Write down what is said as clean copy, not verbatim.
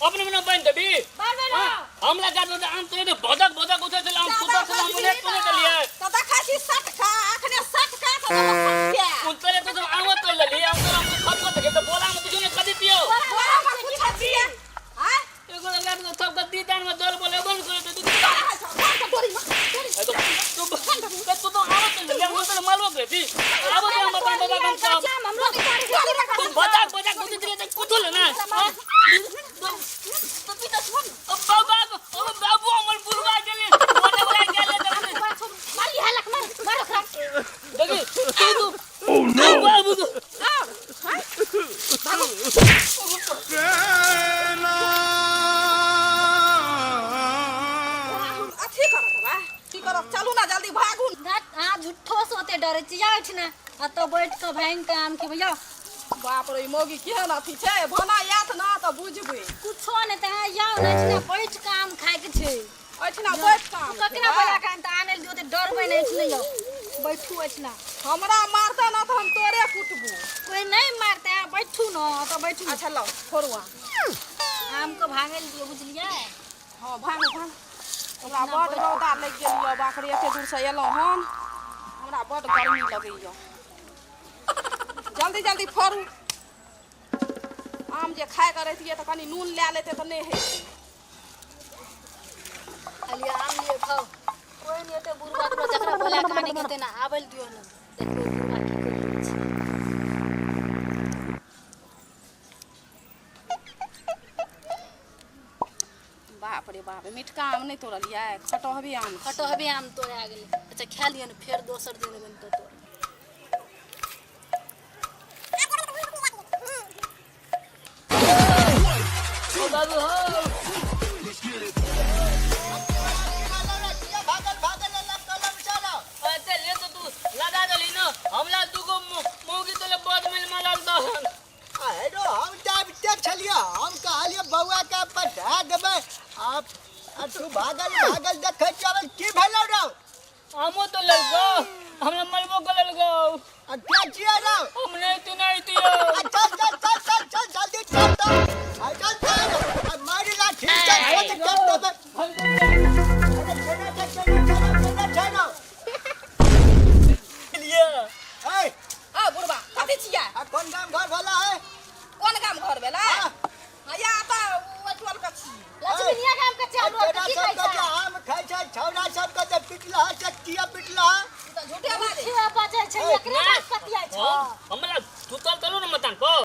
अपने मने बन देबी। बार बार। हमरा गाछ में आम तोड़े दे, भदक भदक उठै छलै आम, सुतल छलै, हम उन्हें तोड़े देलियै। तऽ देखै छी सटका, अखने सटका तऽ देलक सटके। उन तोड़े तो आम तोड़ लेली, आम तोड़, आम खत खत के तो बोला में कुछ नहीं कदी दियो। बोरा में पूछै छियै आँय? एगो गाछ में सब गद्दी दान में दल बोले बंद कर दे तू। तोरा है छौ, घर के डोरी में, डोरी। तो तू तू तो आम तोड़ लेली, हम तो मालूम करे थी आबो तो हम बतान बाबा हम सब। हम लोग तू बजा बजा कुछ दिले तो कुछ ले ना। बाबा, ओ बाबू, हमर बुलवा गेले, ओने बोला गेले। मारी हलक, मार मार ओकरा। देखी तू तू। Oh no, बाबू तो अथी करत बा, की करब? चलू ना जल्दी, भागू। अहाँ झूठो से ओते डरै छी। जाउ एहिठिना, एतऽ बैठ कऽ भाङि कऽ आम खेबै, जाउ। बाप रे, ई मौगी केहन अथी छै। भना आयत ना तऽ बुझबै। कुछो नहि तऽ अहाँ जाउ ने, एहिठिना बैठ कऽ आम खायके छै। एहिठिना बैठ कऽ आम ककरा खेबै? बोला कऽ आन तऽ आनै लए दियौ तऽ डरबै नहि। एहिठिना जाउ, बैठू एहिठिना। हमरा मारतै ना तऽ हम तोरे कुटबू। कोइ नहि मारतै, अहाँ बैठू ने, ओतऽ बैठू। अच्छा लौ, फोड़ू आम। आमके भाङै लए दियौ, बुझलियै? हँ, भागू भाग। हमरा बड्ड रौदा लागि गेल यऽ। बाप रे, एते दूरसँ एलहुँ हन, हमरा बड्ड गर्मी लगैए। जल्दी जल्दी फोड़ू आम। जे खायके रहितियै तऽ कनि नून लए लेतै तऽ नहि हेतै। लिअ आम, लिअ, खाउ। कोइ नहि एतै बुढ़बा तुरबा, जकरा बोला कऽ आनै के हेतै ने, आबै लए दियौ ने। देखबै बुढ़बा की करै छै। बाप रे बाप, मिठका आम नहि तोड़लियै, खटहबे आम छै। खटहबे आम तोड़ा गेलै। अच्छा, खा लिअ ने, फेर दोसर दिन एबै ने तऽ तोड़। ओ बाबू हो। भागल भागल अल्लाह कलम चला। अच्छा ले, तो तू लगा देली न हमरा दूगो मौगी तोले बद मिल मलल दहन। अरे हम तऽ आबिते छलियै, हम कहलियै बौआ के पठा देबै। आप आ तू भागल भागल देखै छियै, की भेलौ रौ? हमो तो ललगो, हमरा मलबो को ललगो। आ के छियै रौ? हम नहीं तू नहीं तियो। आ चल चल चल चल चल, जल्दी चल तो। आ चल चल, आ मारी लाठी चल चल चल देबै। अरे केना छै, केना छै रौ, केना छै रौ? लिए। ऐ। आ बुढ़बा, कथी छियै? आ कोन गाम घर भेला है? कोन गाम घर भेलै? हाँ। हैया तऽ ओहि टोल के छी। लक्ष्मीनिया गाम के छै हमरो। तोरा की सबके कहै जे छै? आम खाइ छै छौड़ा सबके जे पिटला है से किया पिटला है? ई तऽ झूठे बाजै। झूठे बजै छै, एकरे बात पतियाइ छौ। हमरा सुतल चलू ने मतान पर।